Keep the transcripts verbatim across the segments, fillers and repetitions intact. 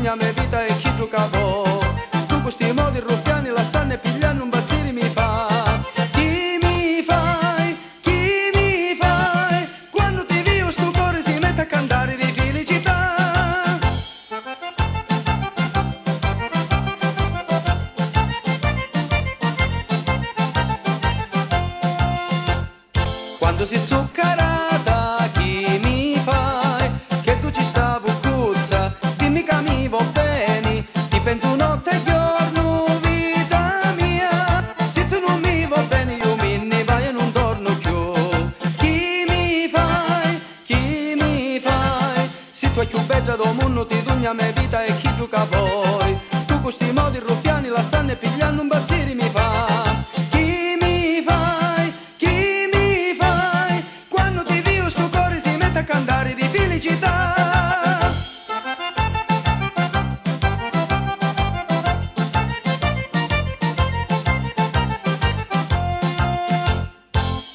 a me vita e chiddu ca vo. Tu cu sti modi ruffiani lassannu e pigliannu 'mpazziri mi fa. Chi mi fai? Chi mi fai? Quannu ti viu stu cori si metti a cantari di filicità. Quantu si zuccarata, chi mi fai? Che duci sta vuccuzza, dimmi ca mi vo beni, ti pensu notti e jornu, vita mia. Si tu nun mi vo beni, iu mi nni vaiu e nun tornu cchiù. Chi mi fai? Chi mi fai? Si tu è cchiù bedda dô munnu, ti dugnu a me vita e chiddu ca voi. Tu cu sti modi ruffiani lassannu e pigliannu 'mpazziri mi fa. Chi mi fai? Chi mi fai? Quannu ti viu stu cori si metti a cantari di filicità.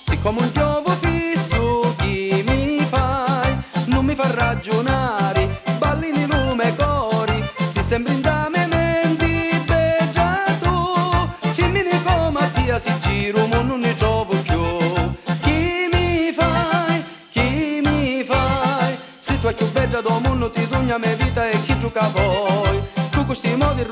Siccomu un chiovu fissu, chi mi fai? Nun mi fa raggiunari, ballini lu me cori, si sempri nta me menti, bedda tu, fimmini comu a tia si giru u munnu nun ni trovu cchiù. Chi mi fai? Chi mi fai? Si tu è cchiù bedda dô munnu, ti dugnu a me vita e chiddu ca voi. Tu cu sti modi